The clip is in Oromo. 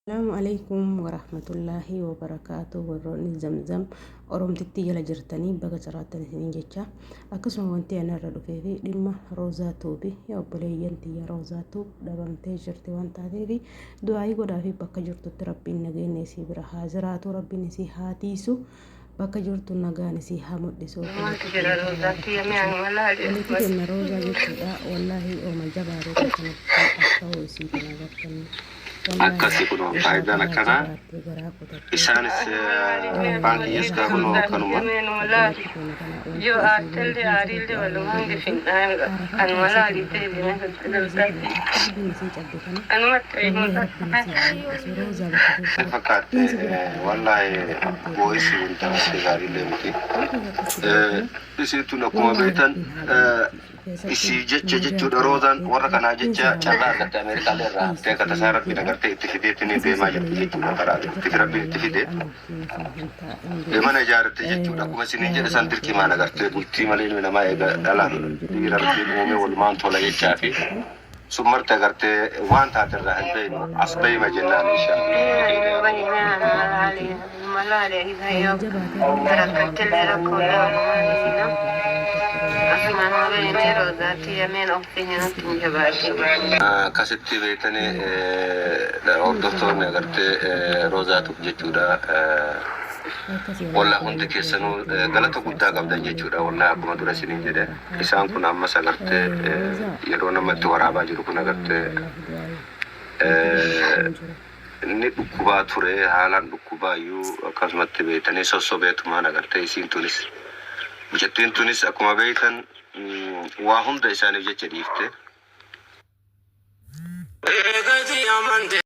Asalaamu Aleykum Warahmatullaahi Wabarakaatuh warroonni zamzam oromtittii jala jirtanii baga jiraattan isiniin jecha akkasuma wanti ani irra dhufee fi dhimma roozaa tuubi yaa obboleeyyan tiyya roozaa tuub dhabamtee jirti waan taateef du'aayii godhaa fi bakka jirtutti rabbiin nageenya isii bira haa jiraatu rabbiin isii haa tiisu bakka jirtu nagaan isii haa mul'isu Maaltu obboleettii jira keenya roozaa tana tiyya mee anuma laali obboleettii asumatti. keenya roozaa jechuudha wallaahi ooma jabaadha kanatti akka isii kana gartanii Akkasi kunoo faayidaan akkanaa isaanis abbaan kiyyas kaa kunoo akkanuma. Yoo aartellee aariillee walumaan gifinna anuma laali deebine anumatti Natti fakkaatte wallaahi boo'issi wanta gaariillee miti. Isiin tun akkuma beektan Isiif jecha jechuudha Roozaan warra kanaa jecha carraa argatte Ameerikaallee irraa haftee akka tasaa rabbiin agartee itti fideetiin deemaa jirti jechuudha karaa itti rabbiin itti fide mana ijaarratte jechuudha akkuma isiniin jedhe san dirqimaan agartee bultii malee ilmi namaa eega dhalaan dhiira rabbiin uumee walumaan tola jechaa fi sun marti agartee waan taate irraa hin beeknu as bayima jennaan Akkasitti beektanii hordoftoonni agartee Roozaatuuf jechuudha. Wallah hundi keessanuu galata guddaa qabdan jechuudha. Wallah akkuma dura isiniin jedhe isaan kun ammas agartee yeroo nama itti waraabaa jiru kun agartee inni dhukkubaa ture haalaan dhukkubaayyuu akkasumatti beektanii sossobeetumaan agartee isiin tunis mucattiin tunis akkuma beektan waa hunda isaaniif jecha dhiifte. Eegasii amante.